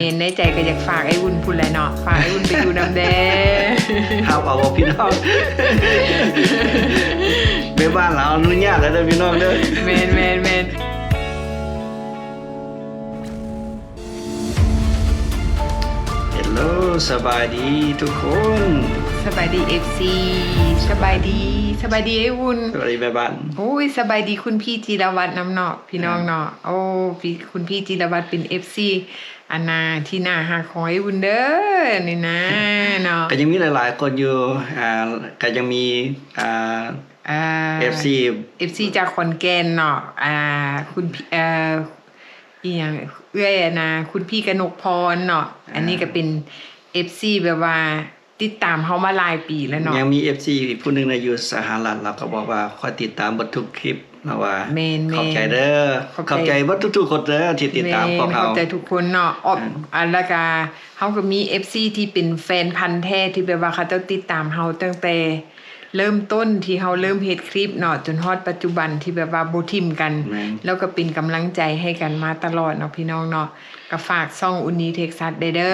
ແມ່ນ ໃນໃຈກໍຢາກຝາກໄອ້ອຸ່ນພຸ້ນແຫຼະເນາະ ຝາກໄອ້ອຸ່ນໄປຢູ່ນຳແດ່. ຮັບເອົາບໍ່ພີ່ນ້ອງ? ແມ່ບ້ານລາວອະນຸຍາດແລ້ວເດີພີ່ນ້ອງເດີ. ແມ່ນໆໆ. ເຮລໂລ ສະບາຍດີທຸກຄົນ. ສະບາຍດີ ເອັຟຊີ ສະບາຍດີ ສະບາຍດີໄອ້ອຸ່ນ ສະບາຍດີແມ່ບ້ານ. ໂອ້ຍ ສະບາຍດີຄຸນພີ່ຈິລະວັດນຳເນາະ ພີ່ນ້ອງເນາະ. ໂອ້ ພີ່ ຄຸນພີ່ຈິລະວັດເປັນ ເອັຟຊີ ອັນນ່າ ທີ່ໜ້າຮັກຂອງໄອ້ອຸ່ນເດີ ນີ້ນະເນາະ. ກໍຍັງມີຫຼາຍໆຄົນຢູ່ ອ່າ ກໍຍັງມີ ອ່າ ອ່າ ເອັຟຊີ ເອັຟຊີຈາກຂອນແກ່ນເນາະ ອ່າ ຄຸນ ເອີ ອີ່ຫຍັງ ເອື້ອຍ ອັນນ່າ ຄຸນພີ່ກະໜົກພອນເນາະ. ອ່າ ອັນນີ້ກໍເປັນ ເອັຟຊີ ແບບວ່າຕິດຕາມເຮົາມາຫຼາຍປີແລ້ວເນາະ. ຍັງມີ ເອັຟຊີ ອີກຜູ້ໜຶ່ງນະ ຢູ່ສະຫະລັດ ລາວກໍບອກວ່າ ຂ້ອຍຕິດຕາມເບິດທຸກຄລິບ ລາວວ່າ. ແມ່ນໆ ຂອບໃຈເດີ ຂອບໃຈ ຂອບໃຈເບິດທຸກໆຄົນເດີທີ່ຕິດຕາມພວກເຮົາ. ແມ່ນ ຂອບໃຈທຸກຄົນເນາະ. ອືມ ອັນ ແລ້ວກະເຮົາກໍມີ ເອັຟຊີ ທີ່ເປັນແຟນພັນແທ້ ທີ່ແບບວ່າເຂົາເຈົ້າຕິດຕາມເຮົາຕັ້ງແຕ່ ເລີ່ມຕົ້ນທີ່ເຮົາເລີ່ມເຮັດຄລິບເນາະ ຈົນຮອດປັດຈຸບັນທີ່ແບບວ່າບໍ່ຖິ້ມກັນ ແມ່ນ ແລ້ວກໍເປັນກຳລັງໃຈໃຫ້ກັນມາຕະຫຼອດເນາະ ພີ່ນ້ອງເນາະ. ກໍຝາກຊ່ອງອຸ່ນນີເທັກຊັສແດ່ເດີ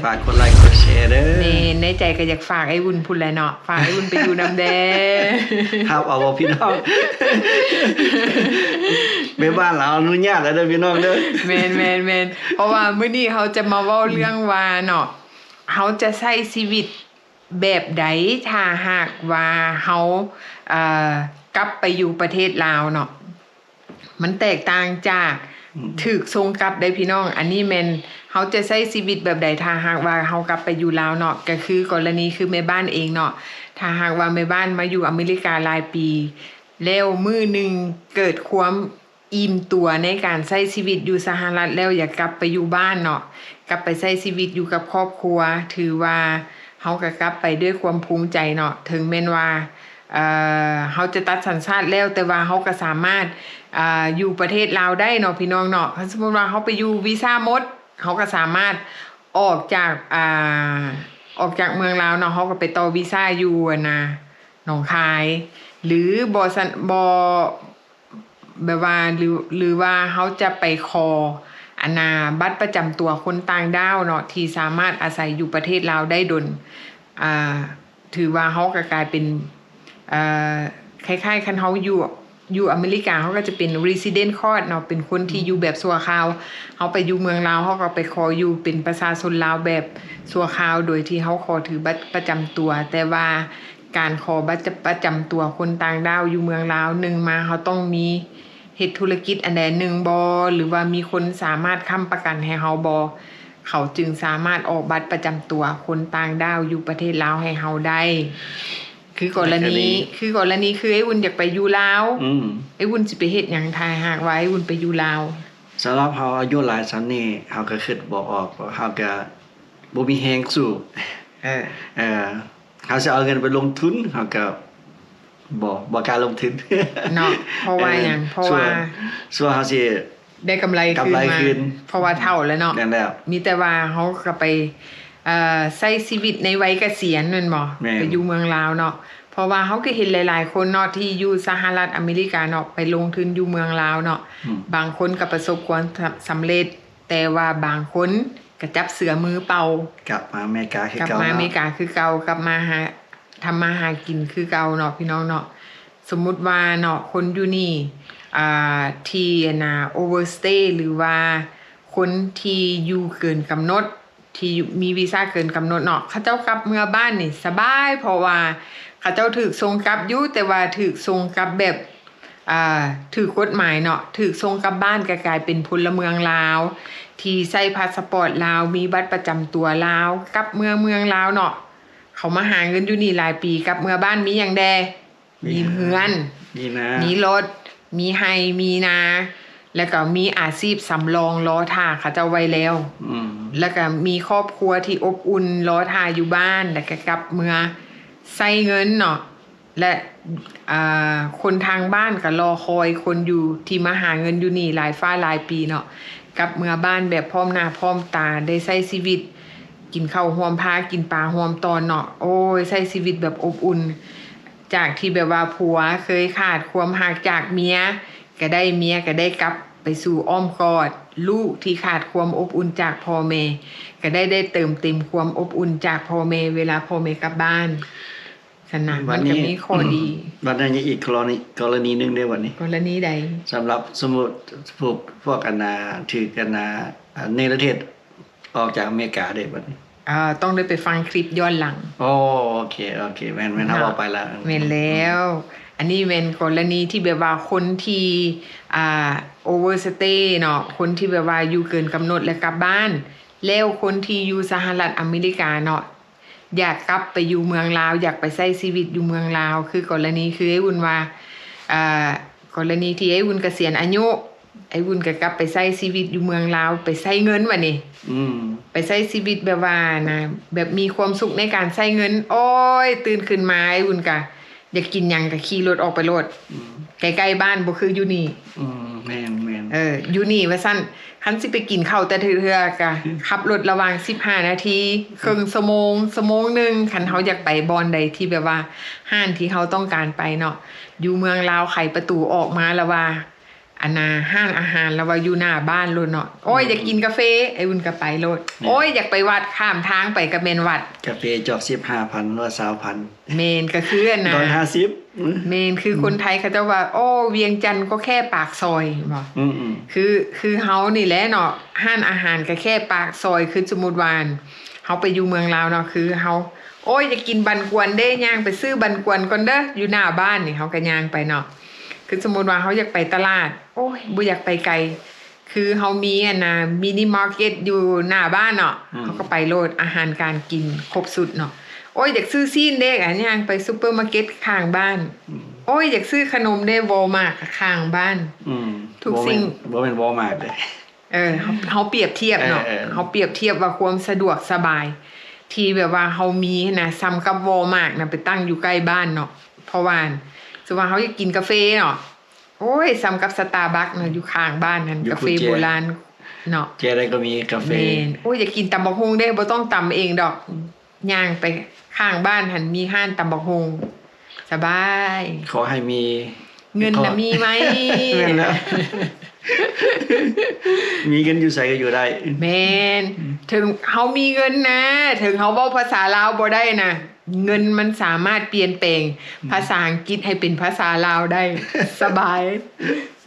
ຝາກກົດໄລກົດແຊເດີ. ແມ່ນ ໃນໃຈກໍຢາກຝາກໄອ້ອຸ່ນພຸ້ນແຫຼະເນາະ ຝາກໄອ້ອຸ່ນໄປຢູ່ນຳແດ່. ຮັບເອົາບໍ່ພີ່ນ້ອງ? ແມ່ບ້ານລາວອະນຸຍາດແລ້ວເດີພີ່ນ້ອງເດີ. ແມ່ນໆໆ ເພາະວ່າມື້ນີ້ເຮົາຈະມາເວົ້າເລື່ອງວ່າເນາະ ເຮົາຈະໃຊ້ຊີວິດ ແບບໃດ ຖ້າຫາກວ່າເຮົາ ເອີ ກັບໄປຢູ່ປະເທດລາວເນາະ ມັນແຕກຕ່າງຈາກ ອືມ ຖືກສົ່ງກັບໄດ໋ພີ່ນ້ອງ. ອັນນີ້ແມ່ນເຮົາຈະໃຊ້ຊີວິດແບບໃດ ຖ້າຫາກວ່າເຮົາກັບໄປຢູ່ລາວເນາະ. ກໍຄືກໍລະນີຄືແມ່ບ້ານເອງເນາະ ຖ້າຫາກວ່າແມ່ບ້ານມາຢູ່ອາເມລິກາຫຼາຍປີ ແລ້ວມື້ໜຶ່ງເກີດຄວາມ ອີ່ມຕົວໃນການໃຊ້ຊີວິດຢູ່ສະຫະລັດແລ້ວ ຢາກກັບໄປຢູ່ບ້ານເນາະ ກັບໄປໃຊ້ຊີວິດຢູ່ກັບຄອບຄົວ ຖືວ່າເຮົາກໍກັບໄປດ້ວຍຄວາມພູມໃຈເນາະ. ເຖິງແມ່ນວ່າ ເອີ ເຮົາຈະຕັດສັນຊາດແລ້ວ ແຕ່ວ່າເຮົາກໍສາມາດ ອ່າ ຢູ່ປະເທດລາວໄດ້ເນາະ ພີ່ນ້ອງເນາະ. ຄັນສົມມຸດວ່າເຮົາໄປຢູ່ວີຊາໝົດ ເຮົາກໍສາມາດອອກຈາກ ອ່າ ອອກຈາກເມືອງລາວເນາະ ເຮົາກໍໄປຕໍ່ວີຊາຢູ່ ອັນນ່າ ໜອງຄາຍ ຫຼືບໍ່ຊັ້ນ ບໍ່ ແບບວ່າ ຫຼື ຫຼືວ່າເຮົາຈະໄປຂໍ ອັນນ່າ ບັດປະຈຳຕົວຄົນຕ່າງດ້າວເນາະ ທີ່ສາມາດອາໄສຢູ່ປະເທດລາວໄດ້ດົນ ອ່າ ຖືວ່າເຮົາກໍກາຍເປັນ ເອີ ຄ້າຍໆ ຄັນເຮົາຢູ່ ຢູ່ອາເມລິກາ ເຮົາກໍຈະເປັນ resident card ເນາະ ເປັນຄົນທີ່ຢູ່ແບບຊົ່ວຄາວ. ເຮົາໄປຢູ່ເມືອງລາວ ເຮົາກໍໄປຂໍຢູ່ເປັນປະຊາຊົນລາວແບບຊົ່ວຄາວ ໂດຍທີ່ເຮົາຂໍຖືບັດປະຈຳຕົວ. ແຕ່ວ່າ ການຂໍບັດປະຈຳຕົວຄົນຕ່າງດ້າວຢູ່ເມືອງລາວ ໜຶ່ງມາເຮົາຕ້ອງມີເຮັດທຸລະກິດອັນໃດໜຶ່ງບໍ່ ຫຼືວ່າມີຄົນສາມາດຄ້ຳປະກັນໃຫ້ເຮົາບໍ່ ເຂົາຈຶ່ງສາມາດອອກບັດປະຈຳຕົວຄົນຕ່າງດ້າວຢູ່ປະເທດລາວໃຫ້ເຮົາໄດ້. ຄືກໍລະນີ ຄືກໍລະນີຄືໄອ້ອຸ່ນຢາກໄປຢູ່ລາວ ອືມ ໄອ້ວຸ້ນຊິໄປເຮັດຫຍັງ ຖ້າຫາກວ່າໄອ້ວຸ້ນໄປຢູ່ລາວ? ສຳລັບເຮົາອາຍຸຫຼາຍສ່ຳນີ້ ເຮົາກໍຄິດບໍ່ອອກ ເພາະເຮົາກໍບໍ່ມີແຮງສູ້. ເອີ ເອີ ເຮົາຊິເອົາເງິນໄປລົງທຶນ ເຮົາກໍບໍ່ ບໍ່ກ້າລົງທຶນເນາະ. ເພາະວ່າຫຍັງ? ເອີ ເພາະວ່າ ສ່ວນ ສ່ວນເຮົາຊິໄດ້ກຳໄລ ກຳໄລຄືນມາ ຄືນ ເພາະວ່າເຖົ້າແລ້ວເນາະ. ແມ່ນແລ້ວ ມີແຕ່ວ່າເຮົາກໍໄປ ເອີ ໃຊ້ຊີວິດໃນໄວກະສຽນແມ່ນບໍ່? ແມ່ນ ໄປຢູ່ເມືອງລາວເນາະ. ເພາະວ່າເຮົາກໍເຫັນຫຼາຍໆຄົນເນາະ ທີ່ຢູ່ສະຫະລັດອາເມລິກາເນາະ ໄປລົງທຶນຢູ່ເມືອງລາວເນາະ. ອືມ ບາງຄົນກໍປະສົບຄວາມສຳ ສຳເລັດ ແຕ່ວ່າບາງຄົນກໍຈັບເສືອມືເປົ່າ ກັບມາອາເມລິກາຄືເກົ່າ ກັບມາອາເມລິກາຄືເກົ່າ ກັບມາຫາ ທຳມາຫາກິນຄືເກົ່າເນາະ ພີ່ນ້ອງເນາະ. ສົມມຸດວ່າເນາະ ຄົນຢູ່ນີ້ ອ່າ ທີ່ ອັນນ່າ overstay ຫຼືວ່າຄົນທີ່ຢູ່ເກີນກຳນົດ ທີ່ມີວີຊາເກີນກຳນົດເນາະ ເຂົາເຈົ້າກັບເມືອບ້ານນີ້ສະບາຍ ເພາະວ່າເຂົາເຈົ້າຖືກສົ່ງກັບຢູ່ ແຕ່ວ່າຖືກສົ່ງກັບແບບ ອ່າ ຖືກກົດໝາຍເນາະ ຖືກສົ່ງກັບບ້ານ ກໍກາຍເປັນພົນລະເມືອງລາວ ທີ່ໃຊ້ພາສະປອດລາວ ມີບັດປະຈຳຕົວລາວ ກັບເມືອເມືອງລາວເນາະ. ເຂົາມາຫາເງິນຢູ່ນີ້ຫຼາຍປີ ກັບເມືອບ້ານມີຫຍັງແດ່? ມີເຮືອນ ມີນາ ມີລົດ ມີໄຮ່ ມີນາ ແລ້ວກໍມີອາຊີບສຳລອງລໍຖ້າເຂົາເຈົ້າໄວ້ແລ້ວ. ອືມ ແລ້ວກໍມີຄອບຄົວທີ່ອົບອຸ່ນລໍຖ້າຢູ່ບ້ານ ແລ້ວກໍກັບເມືອໃຊ້ເງິນເນາະ. ແລະ ອ່າ ຄົນທາງບ້ານກໍລໍຄອຍຄົນຢູ່ ທີ່ມາຫາເງິນຢູ່ນີ້ຫຼາຍຟ້າຫຼາຍປີເນາະ ກັບເມືອບ້ານແບບພ້ອມໜ້າພ້ອມຕາ ໄດ້ໃຊ້ຊີວິດ ກິນເຂົ້າຮ່ວມພາ ກິນປາຮ່ວມຕອນເນາະ. ໂອ້ຍ ໃຊ້ຊີວິດແບບອົບອຸ່ນ ຈາກທີ່ແບບວ່າຜົວເຄີຍຂາດຄວາມຮັກຈາກເມຍ ກໍໄດ້ ເມຍກໍໄດ້ກັບໄປສູ່ອ້ອມກອດ ລູກທີ່ຂາດຄວາມອົບອຸ່ນຈາກພໍ່ແມ່ ກໍໄດ້ ໄດ້ເຕີມເຕັມຄວາມອົບອຸ່ນຈາກພໍ່ແມ່ເວລາພໍ່ແມ່ກັບບ້ານ. ຊັ້ນນະ ມັນກໍມີຂໍ້ດີ. ບັດນີ້ຍັງອີກກໍລະນີ ກໍລະນີໜຶ່ງເດ້ບັດນີ້. ກໍລະນີໃດ? ສຳລັບສົມມຸດພວກ ພວກອັນນ່າ ຖືກອັນນ່າ ເນລະເທດອອກຈາກອາເມລິກາເດ້ບັດນີ້. ເອີ ຕ້ອງໄດ້ໄປຟັງຄລິບຍ້ອນຫຼັງ. ໂອເຄ ໂອເຄ ແມ່ນ ແມ່ນ ເຮົາເວົ້າໄປແລ້ວ. ແມ່ນແລ້ວ. ອັນນີ້ແມ່ນກໍລະນີທີ່ແບບວ່າຄົນທີ່ ອ່າ overstay ເນາະ ຄົນທີ່ແບບວ່າຢູ່ເກີນກຳນົດແລ້ວກັບບ້ານ, ແລ້ວຄົນທີ່ຢູ່ສະຫະລັດອາເມລິກາເນາະ ຢາກກັບໄປຢູ່ເມືອງລາວ ຢາກໄປໃຊ້ຊີວິດຢູ່ເມືອງລາວ ຄືກໍລະນີຄືອ້າຍອຸ່ນວ່າ ອ່າ ກໍລະນີທີ່ອ້າຍອຸ່ນກະສຽນອາຍຸ ອ້າຍວຸ້ນກໍກັບໄປໃຊ້ຊີວິດຢູ່ເມືອງລາວ ໄປໃຊ້ເງິນບັດນີ້. ອືມ ໄປໃຊ້ຊີວິດແບບວ່ານະ ແບບມີຄວາມສຸກໃນການໃຊ້ເງິນ. ໂອ້ຍ ຕື່ນຂຶ້ນມາອ້າຍວຸ້ນກໍຢາກກິນຫຍັງກໍຂີ່ລົດອອກໄປໂລດ. ອືມ ໃກ້ໆບ້ານ ບໍ່ຄືຢູ່ນີ້. ອືມ ແມ່ນໆ ເອີ ຢູ່ນີ້ວ່າຊັ້ນ ຄັນຊິໄປກິນເຂົ້າແຕ່ເທື່ອໆ ກໍຂັບລົດລະຫວ່າງສິບຫ້ານາທີ ເຄິ່ງຊົ່ວໂມງ ຊົ່ວໂມງໜຶ່ງ ຄັນເຮົາຢາກໄປບ່ອນໃດທີ່ແບບວ່າຮ້ານທີ່ເຮົາຕ້ອງການໄປເນາະ. ຢູ່ເມືອງລາວໄຂປະຕູອອກມາລະວ່າ ອັນນ່າ ຮ້ານອາຫານລະວ່າຢູ່ໜ້າບ້ານໂລດເນາະ. ໂອ້ຍ ອືມ ຢາກກິນກາເຟ ອ້າຍອຸ່ນກໍໄປໂລດ. ແມ່ນ ໂອ້ຍ ຢາກໄປວັດ ຂ້າມທາງໄປກໍແມ່ນວັດ. ກາເຟຈອກສິບຫ້າພັນ ຫຼືວ່າຊາວພັນ. ແມ່ນ ກໍຄືອັນນ່າ ດອນຫ້າສິບ. ແມ່ນ ຄື ອືມ ຄົນໄທເຂົາເຈົ້າວ່າ ໂອ້ ວຽງຈັນກໍແຄ່ປາກຊອຍ ແມ່ນບໍ່? ອືມໆ ຄື ຄືເຮົານີ້ແຫຼະເນາະ ຮ້ານອາຫານກໍແຄ່ປາກຊອຍ. ຄືສົມມຸດວ່າ ເຮົາໄປຢູ່ເມືອງລາວເນາະ ຄືເຮົາ ໂອ້ຍ ຢາກກິນບັນກວນເດ້ ຍ່າງໄປຊື້ບັນກວນກ່ອນເດີ ຢູ່ໜ້າບ້ານນີ້ ເຮົາກໍຍ່າງໄປເນາະ. ຄືສົມມຸດວ່າເຮົາຢາກໄປຕະຫຼາດ ໂອ້ຍ ບໍ່ຢາກໄປໄກ ຄືເຮົາມີອັນນ່າ mini market ຢູ່ໜ້າບ້ານເນາະ. ອືມ ເຮົາກໍໄປໂລດ ອາຫານການກິນຄົບຊຸດເນາະ. ໂອ້ຍ ຢາກຊື້ຊີ້ນເດ້ ກໍຍ່າງໄປຊຸບເປີມາເກັດຂ້າງບ້ານ. ອືມ ໂອ້ຍ ຢາກຊື້ຂະໜົມເດ້ ວອລມາດຂ້າງບ້ານ. ອືມ ທຸກສິ່ງ ບໍ່ແມ່ນ ບໍ່ແມ່ນວອລມາດເດ້. ເອີ ເຮົາ ເຮົາປຽບທຽບເນາະ ເອີໆ ເຮົາປຽບທຽບວ່າຄວາມສະດວກສະບາຍທີ່ແບບວ່າເຮົາມີນະ ສ່ຳກັບວອລມາດນະ ໄປຕັ້ງຢູ່ໃກ້ບ້ານເນາະ. ເພາະວ່າ ສົມມຸດວ່າເຮົາຢາກກິນກາເຟເນາະ ໂອ້ຍ ສ່ຳກັບສະຕາບັກເນາະ ຢູ່ຂ້າງບ້ານຫັ້ນ ຢູ່ ກາເຟ ຄູເຈ ໂບລານເນາະ. ເຈໃດກໍມີກາເຟ. ແມ່ນ ໂອ້ຍ ຢາກກິນຕຳບັກຫຸ່ງເດ້ ບໍ່ຕ້ອງຕຳເອງດອກ ຍ່າງໄປຂ້າງບ້ານຫັ້ນ ມີຮ້ານຕຳບັກຫຸ່ງ ສະບາຍ. ຂໍໃຫ້ມີ ເງິນນະມີໄວ້. ແມ່ນແລ້ວ ມີເງິນຢູ່ໃສກໍຢູ່ໄດ້. ແມ່ນ ອືມ ເຖິງເຮົາມີເງິນນະ ເຖິງເຮົາເວົ້າພາສາລາວບໍ່ໄດ້ນະ ເງິນມັນສາມາດປ່ຽນແປງ ອືມ ພາສາອັງກິດໃຫ້ເປັນພາສາລາວໄດ້ ສະບາຍ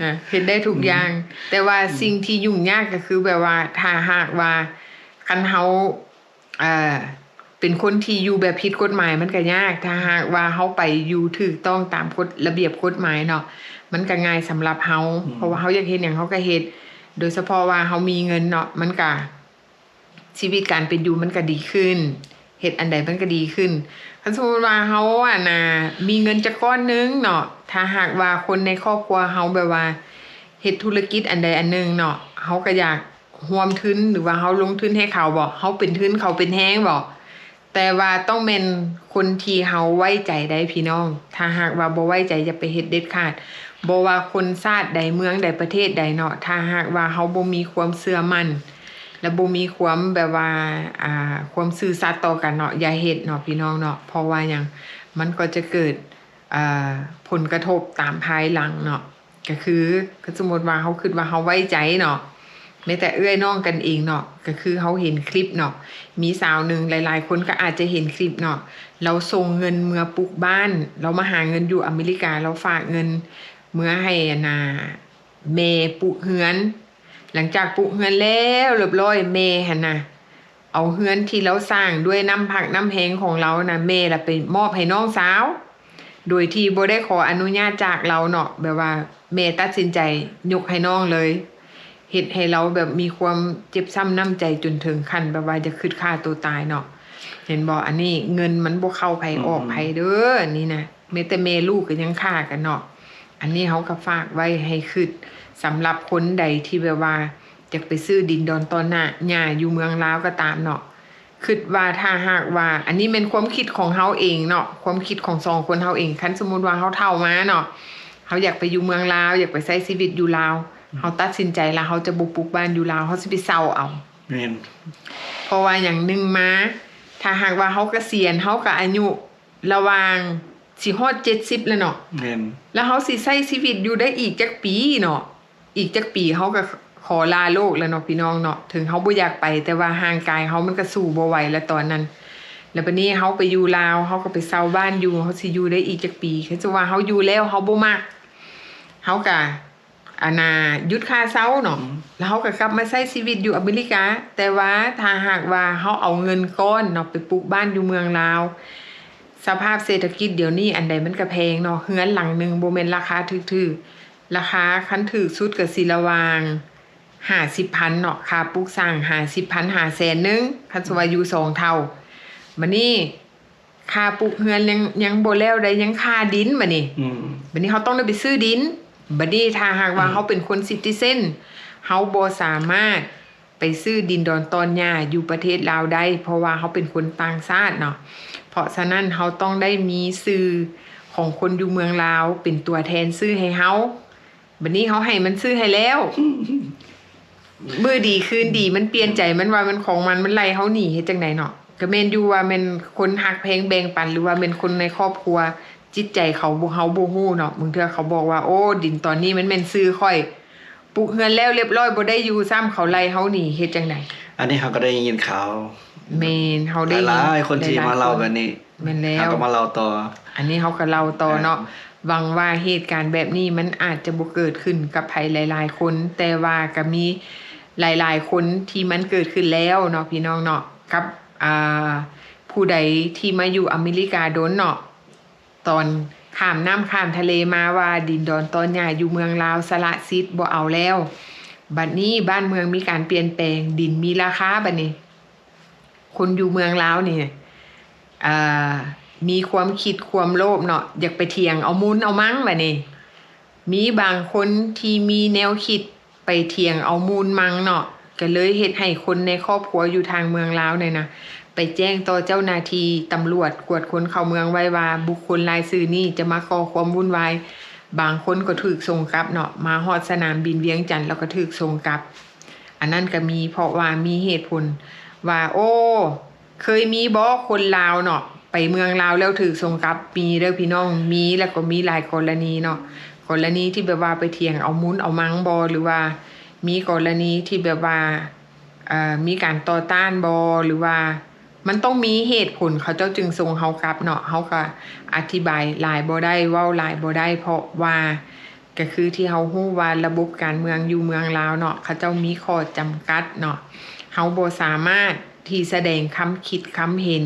ນະ ເຮັດໄດ້ທຸກ ອືມ ຢ່າງ. ແຕ່ວ່າ ອືມ ສິ່ງທີ່ຫຍຸ້ງຍາກກໍຄືແບບວ່າ ຖ້າຫາກວ່າ ຄັນເຮົາ ເອີ ເປັນຄົນທີ່ຢູ່ແບບຜິດກົດໝາຍ ມັນກໍຍາກ. ຖ້າຫາກວ່າເຮົາໄປຢູ່ຖືກຕ້ອງຕາມກົດ ລະບຽບກົດໝາຍເນາະ ມັນກໍງ່າຍສຳລັບເຮົາ. ອືມ ເພາະວ່າເຮົາຢາກເຮັດຫຍັງເຮົາກໍເຮັດ ໂດຍສະເພາະວ່າເຮົາມີເງິນເນາະ ມັນກໍ ຊີວິດການເປັນຢູ່ມັນກໍດີຂຶ້ນ ເຮັດອັນໃດມັນກໍດີຂຶ້ນ. ຄັນສົມມຸດວ່າເຮົາ ອັນນ່າ ມີເງິນຈັກກ້ອນໜຶ່ງເນາະ ຖ້າຫາກວ່າຄົນໃນຄອບຄົວເຮົາແບບວ່າເຮັດທຸລະກິດອັນໃດອັນໜຶ່ງເນາະ ເຮົາກໍຢາກຮ່ວມທຶນ ຫຼືວ່າເຮົາລົງທຶນໃຫ້ເຂົາບໍ ເຮົາເປັນທຶນເຂົາເປັນແຮງບໍ. ແຕ່ວ່າຕ້ອງແມ່ນຄົນທີ່ເຮົາໄວ້ໃຈໄດ໋ພີ່ນ້ອງ ຖ້າຫາກວ່າບໍ່ໄວ້ໃຈຢ່າໄປເຮັດເດັດຂາດ. ບໍ່ວ່າຄົນຊາດໃດ ເມືອງໃດ ປະເທດໃດເນາະ ຖ້າຫາກວ່າເຮົາບໍ່ມີຄວາມເຊື່ອໝັ້ນ ແລະ ບໍ່ມີຄວາມແບບວ່າ ອ່າ ຄວາມຊື່ສັດຕໍ່ກັນເນາະ ຢ່າເຮັດເນາະພີ່ນ້ອງເນາະ. ເພາະວ່າຫຍັງ? ມັນກໍຈະເກີດ ອ່າ ຜົນກະທົບຕາມພາຍຫຼັງເນາະ. ກໍຄື ກໍສົມມຸດວ່າເຮົາຄິດວ່າເຮົາໄວ້ໃຈເນາະ ແມ້ແຕ່ເອື້ອຍນ້ອງກັນເອງເນາະ ກໍຄືເຮົາເຫັນຄລິບເນາະ ມີສາວໜຶ່ງ ຫຼາຍໆຄົນກໍອາດຈະເຫັນຄລິບເນາະ ລາວສົ່ງເງິນເມືອປຸກບ້ານ ລາວມາຫາເງິນຢູ່ອາເມລິກາ ລາວຝາກເງິນເມືອໃຫ້ ອັນນ່າ ແມ່ປຸກເຮືອນ. ຫຼັງຈາກປຸກເຮືອນແລ້ວລຽບລ້ອຍ ແມ່ຫັ້ນນະ ເອົາເຮືອນທີ່ລາວສ້າງດ້ວຍນ້ຳພັກນ້ຳແຮງຂອງລາວນະ ແມ່ລະໄປມອບໃຫ້ນ້ອງສາວ ໂດຍທີ່ບໍ່ໄດ້ຂໍອະນຸຍາດຈາກລາວເນາະ ແບບວ່າແມ່ຕັດສິນໃຈຍົກໃຫ້ນ້ອງເລີຍ ເຮັດໃຫ້ລາວແບບມີຄວາມເຈັບຊ້ຳນ້ຳໃຈຈົນເຖິງຂັ້ນແບບວ່າຈະຄິດຂ້າຕົວຕາຍເນາະ. ເຫັນບໍ່? ອັນນີ້ເງິນມັນບໍ່ເຂົ້າໃຜອອກໃຜເດີ ອັນນີ້ນະ ແມ້ແຕ່ແມ່ລູກກໍຍັງຂ້າກັນເນາະ. ອັນນີ້ເຮົາກໍຝາກໄວ້ໃຫ້ຄິດ ສຳລັບຄົນໃດທີ່ແບບວ່າຢາກໄປຊື້ດິນດອນຕອນໜ້າຫຍ້າຢູ່ເມືອງລາວກໍຕາມເນາະ ຄິດວ່າຖ້າຫາກວ່າ ອັນນີ້ແມ່ນຄວາມຄິດຂອງເຮົາເອງເນາະ ຄວາມຄິດຂອງສອງຄົນເຮົາເອງ ຄັນສົມມຸດວ່າເຮົາເຖົ້າມາເນາະ ເຮົາຢາກໄປຢູ່ເມືອງລາວ ຢາກໄປໃຊ້ຊີວິດຢູ່ລາວ ເຮົາຕັດສິນໃຈລະ ເຮົາຈະບໍ່ປຸກບ້ານຢູ່ລາວ ເຮົາຊິໄປເຊົ່າເອົາ. ແມ່ນ ເພາະວ່າຫຍັງ? ໜຶ່ງມາ ຖ້າຫາກວ່າເຮົາກະສຽນ ເຮົາກະອາຍຸ ລະຫວ່າງຊິຮອດເຈັດສິບແລ້ວເນາະ ແມ່ນ ແລ້ວເຮົາຊິໃຊ້ຊີວິດຢູ່ໄດ້ອີກຈັກປີເນາະ? ອີກຈັກປີເຮົາກໍ ຂໍລາໂລກແລ້ວເນາະ ພີ່ນ້ອງເນາະ. ເຖິງເຮົາບໍ່ຢາກໄປ ແຕ່ວ່າຮ່າງກາຍເຮົາມັນກໍສູ້ບໍ່ໄຫວແລ້ວຕອນນັ້ນ. ແລ້ວບັດນີ້ເຮົາໄປຢູ່ລາວ ເຮົາກໍໄປເຊົ່າບ້ານຢູ່ ເຮົາຊິຢູ່ໄດ້ອີກຈັກປີ? ຄັນສົມມຸດວ່າເຮົາຢູ່ແລ້ວເຮົາບໍ່ມັກ ເຮົາກໍ ອັນນ່າ ຢຸດຄ່າເຊົ່າເນາະ ອືມ ແລ້ວເຮົາກໍກັບມາໃຊ້ຊີວິດຢູ່ອາເມລິກາ. ແຕ່ວ່າຖ້າຫາກວ່າເຮົາເອົາເງິນກ້ອນເນາະ ໄປປຸກບ້ານຢູ່ເມືອງລາວ, ສະພາບເສດຖະກິດດຽວນີ້ອັນໃດມັນກໍແພງເນາະ. ເຮືອນຫຼັງໜຶ່ງບໍ່ແມ່ນລາຄາຖືກໆ, ລາຄາຄັນຖືກສຸດກໍຊິລະຫວ່າງຫ້າສິບພັນເນາະ, ຄ່າປຸກສ້າງຫ້າສິບພັນ ຫາແສນໜຶ່ງ ຄັນສົມມຸດວ່າຢູ່ສອງເຖົ້າ. ບັດນີ້ ຄ່າປຸກເຮືອນຍັງ ຍັງບໍ່ແລ້ວໃດ໋ ຍັງຄ່າດິນບັດນີ້. ອືມ ບັດນີ້ເຮົາຕ້ອງໄດ້ໄປຊື້ດິນ. ບັດນີ້ຖ້າຫາກວ່າ ອືມ ເຮົາເປັນຄົນຊິຕິເຊັນ ເຮົາບໍ່ສາມາດໄປຊື້ດິນດອນຕອນຫຍ້າຢູ່ປະເທດລາວໄດ້ ເພາະວ່າເຮົາເປັນຄົນຕ່າງຊາດເນາະ. ເພາະສະນັ້ນເຮົາຕ້ອງໄດ້ມີຊື່ຂອງຄົນຢູ່ເມືອງລາວເປັນຕົວແທນຊື້ໃຫ້ເຮົາ. ບັດນີ້ເຮົາໃຫ້ມັນຊື້ໃຫ້ແລ້ວ ມື້ດີຄືນດີມັນປ່ຽນໃຈ ມັນວ່າມັນຂອງມັນ ມັນໄລ່ເຮົາໜີ ເຮັດຈັ່ງໃດເນາະ? ກໍແມ່ນຢູ່ວ່າແມ່ນຄົນຮັກແພງແບ່ງປັນ ຫຼືວ່າແມ່ນຄົນໃນຄອບຄົວ ຈິດໃຈເຂົາບໍ່ ເຮົາບໍ່ຮູ້ເນາະ. ບາງເທື່ອເຂົາບອກວ່າ ໂອ້ ດິນຕອນນີ້ມັນແມ່ນຊື່ຂ້ອຍ ປຸກເຮືອນແລ້ວລຽບຮ້ອຍ ບໍ່ໄດ້ຢູ່ຊ້ຳ ເຂົາໄລ່ເຮົາໜີ ເຮັດຈັ່ງໃດ? ອັນນີ້ເຮົາກໍໄດ້ຍິນຂ່າວ ແມ່ນ ເຮົາໄດ້ຍິນຫຼາຍໆຄົນທີ່ມາເລົ່າແບບນີ້. ແມ່ນແລ້ວ ເຮົາກໍມາເລົ່າຕໍ່ ອັນນີ້ເຮົາກໍເລົ່າຕໍ່ເນາະ. ເອີ ຫວັງວ່າເຫດການແບບນີ້ມັນອາດຈະບໍ່ເກີດຂຶ້ນກັບໃຜຫຼາຍໆຄົນ ແຕ່ວ່າກໍມີຫຼາຍໆຄົນທີ່ມັນເກີດຂຶ້ນແລ້ວເນາະ ພີ່ນ້ອງເນາະ. ກັບ ອ່າ ຜູ້ໃດທີ່ມາຢູ່ອາເມລິກາດົນເນາະ ຕອນຂ້າມນ້ຳຂ້າມທະເລມາວ່າດິນດອນຕອນຫຍ້າຢູ່ເມືອງລາວສະຫຼະສິດບໍ່ເອົາແລ້ວ. ບັດນີ້ບ້ານເມືອງມີການປ່ຽນແປງ ດິນມີລາຄາ ບັດນີ້ ຄົນຢູ່ເມືອງລາວນີ້ ອ່າ ມີຄວາມຄິດຄວາມໂລບເນາະ ຢາກໄປຖຽງເອົາມູນເອົາມັງ. ບັດນີ້ມີບາງຄົນທີ່ມີແນວຄິດໄປຖຽງເອົາມູນມັງເນາະ ກໍເລີຍເຮັດໃຫ້ຄົນໃນຄອບຄົວຢູ່ທາງເມືອງລາວນີ້ນະ ໄປແຈ້ງຕໍ່ເຈົ້າໜ້າທີ່ຕຳຫຼວດກວດຄົນເຂົ້າເມືອງໄວ້ວ່າ ບຸກຄົນລາຍຊື່ນີ້ຈະມາກໍ່ຄວາມວຸ້ນວາຍ. ບາງຄົນກໍຖືກສົ່ງກັບເນາະ ມາຮອດສະໜາມບິນວຽງຈັນແລ້ວກໍຖືກສົ່ງກັບ. ອັນນັ້ນກໍມີ ເພາະວ່າມີເຫດຜົນວ່າ ໂອ້ ເຄີຍມີບໍ່ຄົນລາວເນາະ ໄປເມືອງລາວແລ້ວຖືກສົ່ງກັບ? ມີເດີ້ພີ່ນ້ອງ ມີ ແລ້ວກໍມີຫຼາຍກໍລະນີເນາະ. ກໍລະນີທີ່ແບບວ່າໄປຖຽງເອົາມູນເອົາມັງບໍ່ ຫຼືວ່າມີກໍລະນີທີ່ແບບວ່າ ເອີ ມີການຕໍ່ຕ້ານບໍ່ ຫຼືວ່າ ມັນຕ້ອງມີເຫດຜົນ ເຂົາເຈົ້າຈຶ່ງສົ່ງເຮົາກັບເນາະ. ເຮົາກໍອະທິບາຍຫຼາຍບໍ່ໄດ້ ເວົ້າຫຼາຍບໍ່ໄດ້ ເພາະວ່າ ກໍຄືທີ່ເຮົາຮູ້ວ່າລະບົບການເມືອງຢູ່ເມືອງລາວເນາະ ເຂົາເຈົ້າມີຂໍ້ຈຳກັດເນາະ. ເຮົາບໍ່ສາມາດທີ່ສະແດງຄຳຄິດຄຳເຫັນ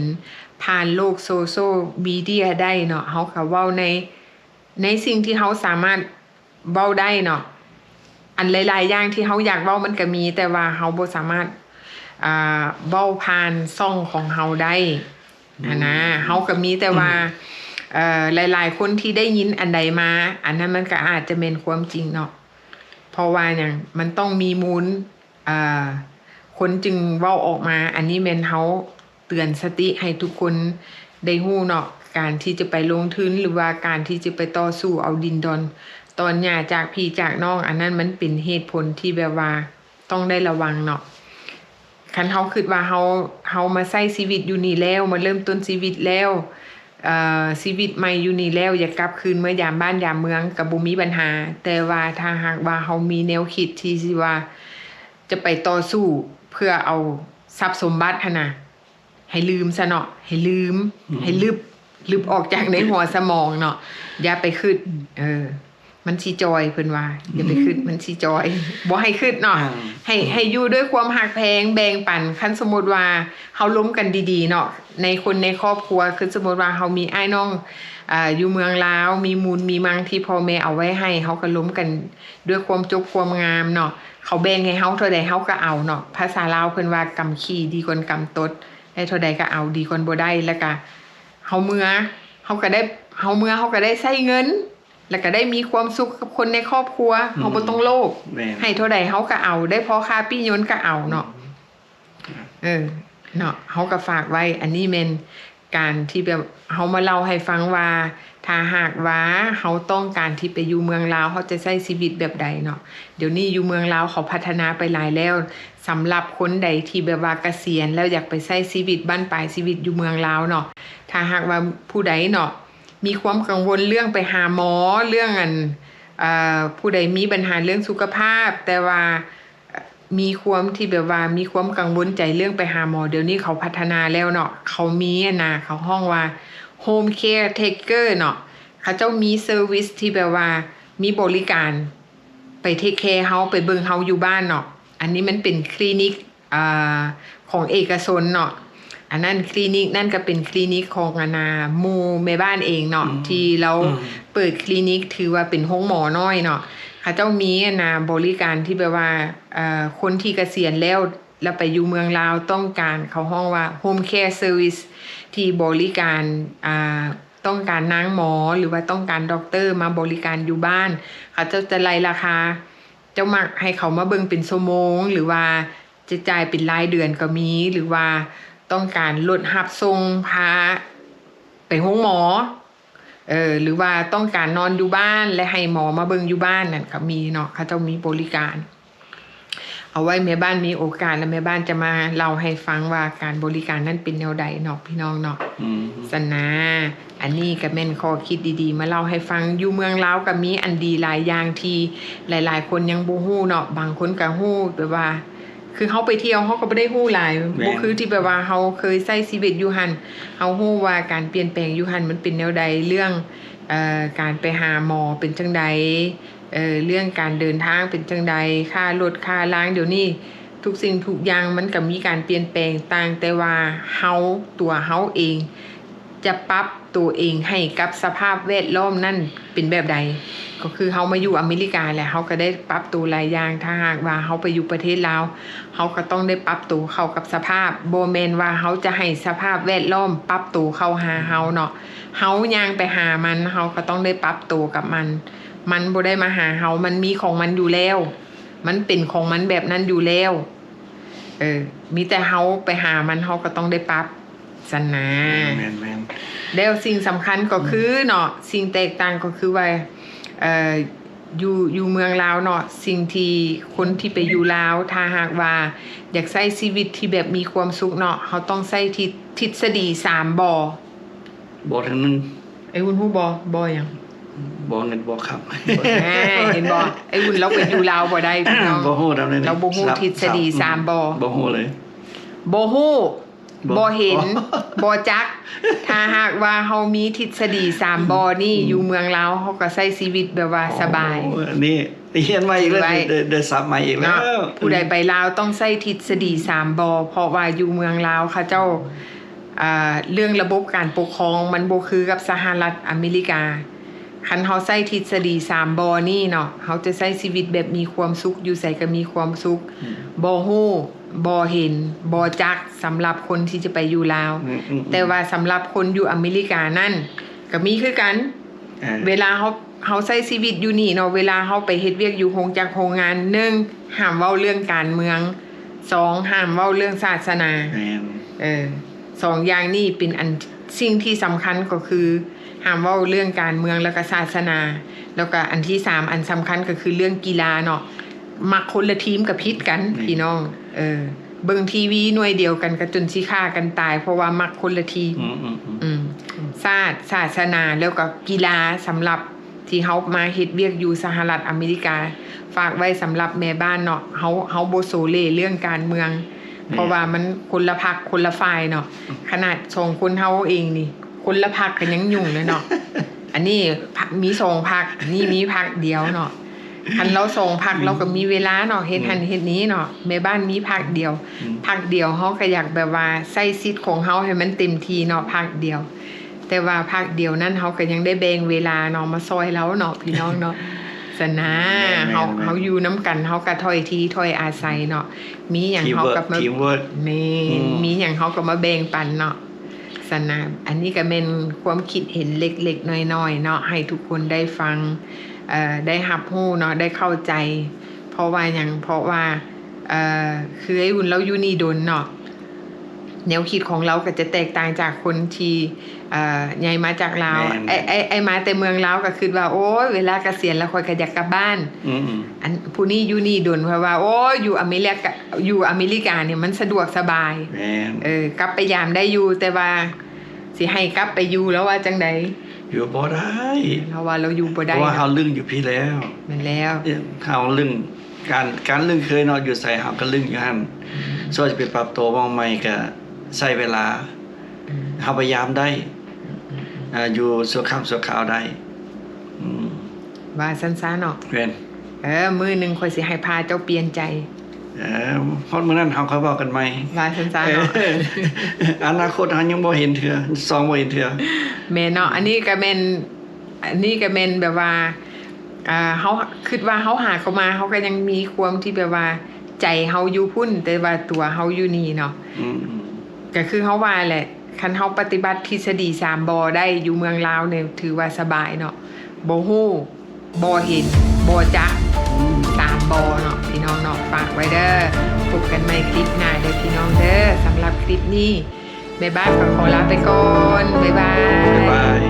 ຜ່ານໂລກໂຊຊຽວມີເດຍໄດ້ເນາະ. ເຮົາກໍເວົ້າໃນ ໃນສິ່ງທີ່ເຮົາສາມາດເວົ້າໄດ້ເນາະ. ອັນຫຼາຍໆຢ່າງທີ່ເຮົາຢາກເວົ້າມັນກໍມີ ແຕ່ວ່າເຮົາບໍ່ສາມາດ ອ່າ ເວົ້າຜ່ານຊ່ອງຂອງເຮົາໄດ້. ຫັ້ນນະ ອືມ ເຮົາກໍມີແຕ່ວ່າ ອືມ ເອີ ຫຼາຍໆຄົນທີ່ໄດ້ຍິນອັນໃດມາ ອັນນັ້ນມັນກໍອາດຈະແມ່ນຄວາມຈິງເນາະ. ເພາະວ່າຫຍັງ? ມັນຕ້ອງມີມູນ ອ່າ ຄົນຈຶ່ງເວົ້າອອກມາ. ອັນນີ້ແມ່ນເຮົາເຕືອນສະຕິໃຫ້ທຸກຄົນໄດ້ຮູ້ເນາະ. ການທີ່ຈະໄປລົງທຶນ ຫຼືວ່າການທີ່ຈະໄປຕໍ່ສູ້ເອົາດິນດອນຕອນຫຍ້າຈາກພີ່ຈາກນ້ອງ ອັນນັ້ນມັນເປັນເຫດຜົນທີ່ແບບວ່າ ຕ້ອງໄດ້ລະວັງເນາະ. ຄັນເຮົາຄິດວ່າເຮົາ ເຮົາມາໃຊ້ຊີວິດຢູ່ນີ້ແລ້ວ ມາເລີ່ມຕົ້ນຊີວິດແລ້ວ ເອີ ຊີວິດໃໝ່ຢູ່ນີ້ແລ້ວ ຢາກກັບຄືນເມືອຍາມບ້ານຍາມເມືອງກໍບໍ່ມີບັນຫາ. ແຕ່ວ່າຖ້າຫາກວ່າເຮົາມີແນວຄິດທີ່ຊິວ່າຈະໄປຕໍ່ສູ້ເພື່ອເອົາຊັບສົມບັດຫັ້ນນະ ໃຫ້ລືມຊະເນາະ ໃຫ້ລືມ ອືມ ໃຫ້ລຶບ ລຶບອອກຈາກໃນຫົວສະໝອງເນາະ ຢ່າໄປຄິດ ເອີ ມັນຊິຈ່ອຍ ເພິ່ນວ່າ ຢ່າໄປຄິດ ອືມ ມັນຊິຈ່ອຍ ບໍ່ໃຫ້ຄິດເນາະ ອ່າ ໃຫ້ ອືມ ໃຫ້ຢູ່ດ້ວຍຄວາມຮັກແພງແບ່ງປັນ. ຄັນສົມມຸດວ່າເຮົາລົມກັນດີໆເນາະ ໃນຄົນໃນຄອບຄົວ ຄືສົມມຸດວ່າເຮົາມີອ້າຍນ້ອງ ອ່າ ຢູ່ເມືອງລາວ ມີມູນມີມັງທີ່ພໍ່ແມ່ເອົາໄວ້ໃຫ້ ເຮົາກໍລົມກັນດ້ວຍຄວາມຈົບຄວາມງາມເນາະ. ເຂົາແບ່ງໃຫ້ເຮົາເທົ່າໃດເຮົາກໍເອົາເນາະ ພາສາລາວເພິ່ນວ່າ ກຳຂີ້ດີກວ່າກຳຕົດ. ໄດ້ເທົ່າໃດກໍເອົາ ດີກວ່າບໍ່ໄດ້. ແລ້ວກະເຮົາເມືອ ເຮົາກໍໄດ້ ເຮົາເມືອ ເຮົາກໍໄດ້ໃຊ້ເງິນ ແລ້ວກະໄດ້ມີຄວາມສຸກກັບຄົນໃນຄອບຄົວ ອືມ ເຮົາບໍ່ຕ້ອງໂລບ ແມ່ນ ໃຫ້ເທົ່າໃດເຮົາກໍເອົາ ໄດ້ພໍຄ່າປີ້ຍົນກໍເອົາເນາະ ອືມ ເອີ ເນາະ ເຮົາກໍຝາກໄວ້. ອັນນີ້ແມ່ນການທີ່ແບບເຮົາມາເລົ່າໃຫ້ຟັງວ່າ ຖ້າຫາກວ່າເຮົາຕ້ອງການທີ່ໄປຢູ່ເມືອງລາວ ເຮົາຈະໃຊ້ຊີວິດແບບໃດເນາະ. ດຽວນີ້ຢູ່ເມືອງລາວເຂົາພັດທະນາໄປຫຼາຍແລ້ວ. ສຳລັບຄົນໃດທີ່ແບບວ່າກະສຽນແລ້ວ ຢາກໄປໃຊ້ຊີວິດບັ້ນປາຍຊີວິດຢູ່ເມືອງລາວເນາະ, ຖ້າຫາກວ່າຜູ້ໃດເນາະ ມີຄວາມກັງວົນເລື່ອງໄປຫາໝໍ, ເລື່ອງອັນ ເອີ ຜູ້ໃດມີບັນຫາເລື່ອງສຸຂະພາບ ແຕ່ວ່າ ມີຄວາມທີ່ແບບວ່າມີຄວາມກັງວົນໃຈເລື່ອງໄປຫາໝໍ. ດຽວນີ້ເຂົາພັດທະນາແລ້ວເນາະ, ເຂົາມີອັນນາ ເຂົາຮ້ອງວ່າ Home Care Taker ເນາະ. ເຂົາເຈົ້າມີເຊີວິສທີ່ແບບວ່າມີບໍລິການໄປເທກແຄເຮົາ, ໄປເບິ່ງເຮົາຢູ່ບ້ານເນາະ. ອັນນີ້ມັນເປັນຄລີນິກ ອ່າ ຂອງເອກະຊົນເນາະ. ອັນນັ້ນ ຄລີນິກນັ້ນກໍເປັນຄລີນິກຂອງອັນນາ ໝູ່ແມ່ບ້ານເອງເນາະ ອືມ ທີ່ລາວ ອືມ ເປີດຄລີນິກ ຖືວ່າເປັນໂຮງໝໍນ້ອຍເນາະ. ເຂົາເຈົ້າມີອັນນາ ບໍລິການທີ່ແບບວ່າ ເອີ່ ຄົນທີ່ກະສຽນແລ້ວ ແລ້ວໄປຢູ່ເມືອງລາວ ຕ້ອງການ ເຂົາຮ້ອງວ່າ Home Care Service ທີ່ບໍລິການ ອ່າ ຕ້ອງການນາງໝໍ ຫຼືວ່າຕ້ອງການດັອກເຕີມາບໍລິການຢູ່ບ້ານ. ເຂົາເຈົ້າຈະໄລ່ລາຄາ ເຈົ້າມັກໃຫ້ເຂົາມາເບິ່ງເປັນຊົ່ວໂມງ ຫຼືວ່າຈະຈ່າຍເປັນລາຍເດືອນກໍມີ ຫຼືວ່າຕ້ອງການລົດຮັບສົ່ງພາໄປໂຮງໝໍ ເອີ ຫຼືວ່າຕ້ອງການນອນຢູ່ບ້ານ ແລະ ໃຫ້ໝໍມາເບິ່ງຢູ່ບ້ານນັ້ນກໍມີເນາະ. ເຂົາເຈົ້າມີບໍລິການ. ເອົາໄວ້ແມ່ບ້ານມີໂອກາດ ແລ້ວແມ່ບ້ານຈະມາເລົ່າໃຫ້ຟັງວ່າການບໍລິການນັ້ນເປັນແນວໃດເນາະ ພີ່ນ້ອງເນາະ. ອືມ ຊັ້ນນາ ອັນນີ້ກໍແມ່ນຂໍ້ຄິດດີໆ ມາເລົ່າໃຫ້ຟັງ. ຢູ່ເມືອງລາວກໍມີອັນດີຫຼາຍຢ່າງທີ່ຫຼາຍໆຄົນຍັງບໍ່ຮູ້ເນາະ. ບາງຄົນກໍຮູ້ແບບວ່າ ຄືເຮົາໄປທ່ຽວ ເຮົາກໍບໍ່ໄດ້ຮູ້ຫຼາຍ ແມ່ນ ບໍ່ຄືທີ່ແບບວ່າເຮົາເຄີຍໃຊ້ຊີວິດຢູ່ຫັ້ນ ເຮົາຮູ້ວ່າການປ່ຽນແປງຢູ່ຫັ້ນມັນເປັນແນວໃດ, ເລື່ອງ ເອີ ການໄປຫາໝໍເປັນຈັ່ງໃດ, ເອີ ເລື່ອງການເດີນທາງເປັນຈັ່ງໃດ, ຄ່າລົດຄ່າລາງ. ດຽວນີ້ທຸກສິ່ງທຸກຢ່າງມັນກໍມີການປ່ຽນແປງ, ຕ່າງແຕ່ວ່າເຮົາ ຕົວເຮົາເອງ ຈະປັບໂຕເອງໃຫ້ກັບສະພາບແວດລ້ອມນັ້ນເປັນແບບໃດ. ກໍຄືເຮົາມາຢູ່ອາເມລິກາແລ້ວ ເຮົາກໍໄດ້ປັບໂຕຫຼາຍຢ່າງ. ຖ້າຫາກວ່າເຮົາໄປຢູ່ປະເທດລາວ ເຮົາກໍຕ້ອງໄດ້ປັບໂຕເຂົ້າກັບສະພາບ, ບໍ່ແມ່ນວ່າເຮົາຈະໃຫ້ສະພາບແວດລ້ອມປັບໂຕເຂົ້າຫາເຮົາເນາະ. ເຮົາຍ່າງໄປຫາມັນ ເຮົາກໍຕ້ອງໄດ້ປັບໂຕກັບມັນ. ມັນບໍ່ໄດ້ມາຫາເຮົາ, ມັນມີຂອງມັນຢູ່ແລ້ວ, ມັນເປັນຂອງມັນແບບນັ້ນຢູ່ແລ້ວ. ເອີ ມີແຕ່ເຮົາໄປຫາມັນ ເຮົາກໍຕ້ອງໄດ້ປັບ. ຊັ້ນນາ. ແມ່ນໆ ແລ້ວສິ່ງສຳຄັນກໍຄື ອືມ ເນາະ ສິ່ງແຕກຕ່າງກໍຄືວ່າ ເອີ ຢູ່ ຢູ່ເມືອງລາວເນາະ ສິ່ງທີ່ຄົນທີ່ໄປຢູ່ລາວ ຖ້າຫາກວ່າຢາກໃຊ້ຊີວິດທີ່ແບບມີຄວາມສຸກເນາະ ເຮົາຕ້ອງໃຊ້ທິດ ທິດສະດີສາມ ບໍ່. ບໍ່ເທື່ອໜຶ່ງ. ໄອ້ອຸ່ນຮູ້ບໍ່? ບໍ່ຫຍັງ? ບໍ່ເງິນບໍ່ຄຳ. ແນ່ ເຫັນບໍ່? ໄອ້ອຸ່ນລາວໄປຢູ່ລາວບໍ່ໄດ້ ພີ່ນ້ອງ. ບໍ່ຮູ້ນຳເລີຍ. ລາວບໍ່ຮູ້ທິດສະດີສາມ ບໍ່. ບໍ່ຮູ້ເລີຍ. ບໍ່ຮູ້. ບໍ່ ບໍ່ເຫັນ ບໍ່ ບໍ່ຈັກ. ຖ້າຫາກວ່າເຮົາມີທິດສະດີສາມ ອືມ ບໍ່ນີ້ ອືມ ຢູ່ເມືອງລາວ ເຮົາກໍໃຊ້ຊີວິດແບບວ່າສະບາຍ. ໂອ້ ນີ້ຮຽນໃໝ່ອີກແລ້ວ ໄດ້ ໄດ້ສັບໃໝ່ອີກແລ້ວເນາະ. ຜູ້ໃດໄປລາວຕ້ອງໃຊ້ທິດສະດີສາມ ບໍ່ ເພາະວ່າຢູ່ເມືອງລາວເຂົາເຈົ້າ ອ່າ ເລື່ອງລະບົບການປົກຄອງມັນບໍ່ຄືກັບສະຫະລັດອາເມລິກາ. ຄັນເຮົາໃຊ້ທິດສະດີສາມ ບໍ່ນີ້ເນາະ ເຮົາຈະໃຊ້ຊີວິດແບບມີຄວາມສຸກ ຢູ່ໃສກໍມີຄວາມສຸກ. ອືມ ບໍ່ຮູ້ ບໍ່ເຫັນ ບໍ່ຈັກ ສຳລັບຄົນທີ່ຈະໄປຢູ່ລາວ. ອືມໆໆ ແຕ່ວ່າສຳລັບຄົນຢູ່ອາເມລິການັ້ນ ກໍມີຄືກັນ. ເອີ ເວລາເຮົາ ເຮົາໃຊ້ຊີວິດຢູ່ນີ້ເນາະ ເວລາເຮົາໄປເຮັດວຽກຢູ່ໂຮງຈັກໂຮງງານ ໜຶ່ງ ຫ້າມເວົ້າເລື່ອງການເມືອງ, ສອງ ຫ້າມເວົ້າເລື່ອງສາສະໜາ. ແມ່ນ. ເອີ ສອງຢ່າງນີ້ເປັນອັນ ສິ່ງທີ່ສຳຄັນກໍຄື ຫ້າມເວົ້າເລື່ອງການເມືອງ ແລ້ວກໍສາສະໜາ, ແລ້ວກໍອັນທີສາມ ອັນສຳຄັນກໍຄືເລື່ອງກິລາເນາະ. ມັກຄົນລະທີມກໍຜິດກັນ ແມ່ນ ພີ່ນ້ອງ. ເອີ ເບິ່ງທີວີໜ່ວຍດຽວກັນກໍຈົນຊິຂ້າກັນຕາຍ ເພາະວ່າມັກຄົນລະທີມ. ອືມໆໆ ອືມ ຊາດ ສາສະໜາ ແລ້ວກໍກິລາ ສຳລັບທີ່ເຮົາມາເຮັດວຽກຢູ່ສະຫະລັດອາເມລິກາ ຝາກໄວ້ສຳລັບແມ່ບ້ານເນາະ. ເຮົາ ເຮົາບໍ່ໂສເລເລື່ອງການເມືອງ ແມ່ນ ເພາະວ່າມັນຄົນລະພັກຄົນລະຝ່າຍເນາະ. ອືມ ຂະໜາດສອງຄົນເຮົາເອງນີ້ ຄົນລະພັກກໍຍັງຫຍຸ້ງເລີຍເນາະ. ອັນນີ້ພັກ ມີສອງພັກ ນີ້ມີພັກດຽວເນາະ. ຄັນລາວສອງພັກ ອືມ ລາວກໍມີເວລາເນາະ ເຮັດຫັ້ນ ອືມ ເຮັດນີ້ເນາະ. ແມ່ບ້ານມີພັກດຽວ ອືມ ພັກດຽວ ເຮົາກໍຢາກແບບວ່າໃຊ້ສິດຂອງເຮົາໃຫ້ມັນເຕັມທີ່ເນາະ ພັກດຽວ. ແຕ່ວ່າພັກດຽວນັ້ນ ເຮົາກໍຍັງໄດ້ແບ່ງເວລາເນາະ ມາຊ່ອຍລາວເນາະ ພີ່ນ້ອງເນາະ. ຊັ້ນນາ ແມ່ນໆໆ ເຮົາ ເຮົາຢູ່ນຳກັນ ເຮົາກໍຖ້ອຍທີຖ້ອຍອາໄສເນາະ. ມີຫຍັງເຮົາກໍມາ ທີມເວີກ ທີມເວີກ ແມ່ນ ອືມ ມີຫຍັງເຮົາກໍມາແບ່ງປັນເນາະ. ຊັ້ນນະ ອັນນີ້ກໍແມ່ນຄວາມຄິດເຫັນເລັກໆນ້ອຍໆເນາະ ໃຫ້ທຸກຄົນໄດ້ຟັງ ເອີ ໄດ້ຮັບຮູ້ເນາະ ໄດ້ເຂົ້າໃຈ. ເພາະວ່າຫຍັງ? ເພາະວ່າ ເອີ ຄືໄອ້ອຸ່ນລາວຢູ່ນີ້ດົນເນາະ ແນວຄິດຂອງລາວກໍຈະແຕກຕ່າງຈາກຄົນທີ່ ເອີ ໃຫຍ່ມາຈາກລາວ. ແມ່ນ ໄອ້ ໄອ້ ໄອ້ມາແຕ່ເມືອງລາວກໍຄິດວ່າ ໂອ້ຍ ເວລາກະສຽນແລ້ວຂ້ອຍກໍຢາກກັບບ້ານ. ອືມໆ ອັນຜູ້ນີ້ຢູ່ນີ້ດົນ ເພາະວ່າ ໂອ້ຍ ຢູ່ອາເມລິກາ ຢູ່ອາເມລິການີ້ມັນສະດວກສະບາຍ. ແມ່ນ ເອີ ກັບໄປຢາມໄດ້ຢູ່ ແຕ່ວ່າຊິໃຫ້ກັບໄປຢູ່ ລາວວ່າຈັ່ງໃດ? ຢູ່ບໍ່ໄດ້ ລາວວ່າລາວຢູ່ບໍ່ໄດ້ ເພາະວ່າເຮົາລຶ້ງຢູ່ພີ້ແລ້ວ. ແມ່ນແລ້ວ ເອີ ເຮົາລຶ້ງ ການ ການລຶ້ງເຄີຍເນາະ ຢູ່ໃສເຮົາກໍລຶ້ງຢູ່ຫັ້ນ. ສ່ວນຊິໄປປັບໂຕໝ່ອງໃໝ່ກໍໃຊ້ເວລາ. ເຮົາພະຍາຍາມໄດ້ ເອີ ຢູ່ຊົ່ວຄັ້ງຊົ່ວຄາວໄດ້. ອືມ ວ່າຊັ້ນຊະເນາະ. ແມ່ນ. ເອີ ມື້ໜຶ່ງຂ້ອຍຊິໃຫ້ພາເຈົ້າປ່ຽນໃຈ. ເອີ ຮອດມື້ນັ້ນເຮົາຄ່ອຍເວົ້າກັນໃໝ່. ວ່າຊັ້ນຊະເນາະ. ເອີ ອະນາຄົດເຮົາຍັງບໍ່ເຫັນເທື່ອ ສ່ອງບໍ່ເຫັນເທື່ອ. ແມ່ນເນາະ. ອັນນີ້ກໍແມ່ນ ອັນນີ້ກໍແມ່ນແບບວ່າ ເອີ ເຮົາຄິດວ່າເຮົາຫາເຂົ້າມາ ເຮົາກໍຍັງມີຄວາມທີ່ແບບວ່າ ໃຈເຮົາຢູ່ພຸ້ນ ແຕ່ວ່າຕົວເຮົາຢູ່ນີ້ເນາະ. ອືມ ກໍຄືເຮົາວ່າແຫຼະ ຄັນເຮົາປະຕິບັດທິດສະດີສາມບໍ່ໄດ້ ຢູ່ເມືອງລາວນີ້ຖືວ່າສະບາຍເນາະ. ບໍ່ຮູ້ ບໍ່ເຫັນ ບໍ່ຈັກ ອືມ ສາມບໍ່ເນາະ ພີ່ນ້ອງເນາະ. ຝາກໄວ້ເດີ ພົບກັນໃໝ່ຄລິບໜ້າເດີ ພີ່ນ້ອງເດີ. ສຳລັບຄລິບນີ້ ແມ່ບ້ານກໍຂໍລາໄປກ່ອນ. ບາຍບາຍ. ບາຍບາຍ.